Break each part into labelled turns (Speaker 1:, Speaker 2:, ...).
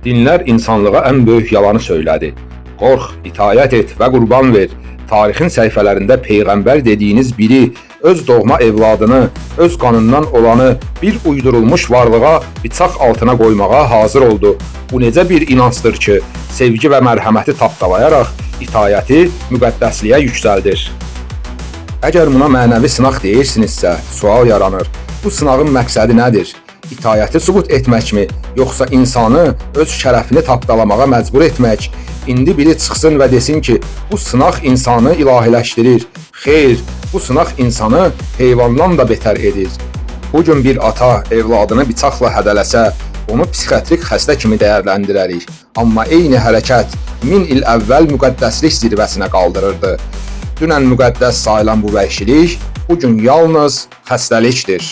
Speaker 1: Dinlər insanlığa ən böyük yalanı söylədi. Qorx, itaət et və qurban ver. Tarixin səhifələrində peyğəmbər dediyiniz biri öz doğma evladını, öz qanından olanı bir uydurulmuş varlığa bıçaq altına qoymağa hazır oldu. Bu necə bir inancdır ki, sevgi və mərhəməti tapdalayaraq itaəti müqəddəsliyə yüksəldir? Əgər buna mənəvi sınaq deyirsinizsə, sual yaranır. Bu sınağın məqsədi nədir? İtaəti sübut etməkmi, yoxsa insanı öz şərəfini tapdalamağa məcbur etmək? İndi biri çıxsın və desin ki, bu sınaq insanı ilahiləşdirir. Xeyr, bu sınaq insanı heyvandan da betər edir. Bu gün bir ata evladını bıçaqla hədələsə, onu psixiatrik xəstə kimi dəyərləndirərik. Amma eyni hərəkət 1000 il əvvəl müqəddəslik zirvəsinə qaldırırdı. Dünən müqəddəs sayılan bu vəhşilik bu gün yalnız xəstəlikdir.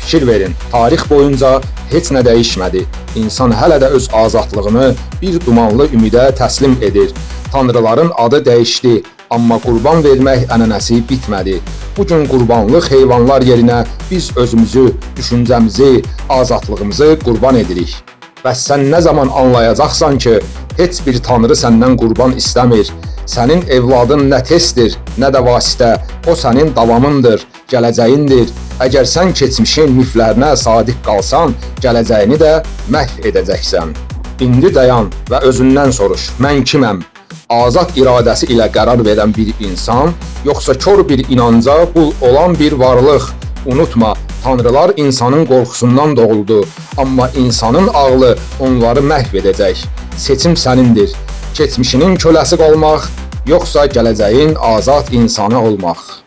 Speaker 1: Fikir verin, tarix boyunca heç nə dəyişmədi. İnsan hələ də öz azadlığını bir dumanlı ümidə təslim edir. Tanrıların adı dəyişdi, amma qurban vermək ənənəsi bitmədi. Bu gün qurbanlıq heyvanlar yerinə biz özümüzü, düşüncəmizi, azadlığımızı qurban edirik. Bəs sən nə zaman anlayacaqsan ki, heç bir tanrı səndən qurban istəmir. Sənin evladın nə testdir, nə də vasitə. O sənin davamındır, gələcəyindir. Əgər sən keçmişin miflərinə sadiq qalsan, gələcəyini də məhv edəcəksən. İndi dayan və özündən soruş: mən kiməm? Azad iradəsi ilə qərar verən bir insan, yoxsa kor bir inanca qul olan bir varlıq? Unutma, tanrılar insanın qorxusundan doğuldu, amma insanın ağlı onları məhv edəcək. Seçim sənindir. Keçmişinin köləsi qalmaq, yoxsa gələcəyin azad insanı olmaq.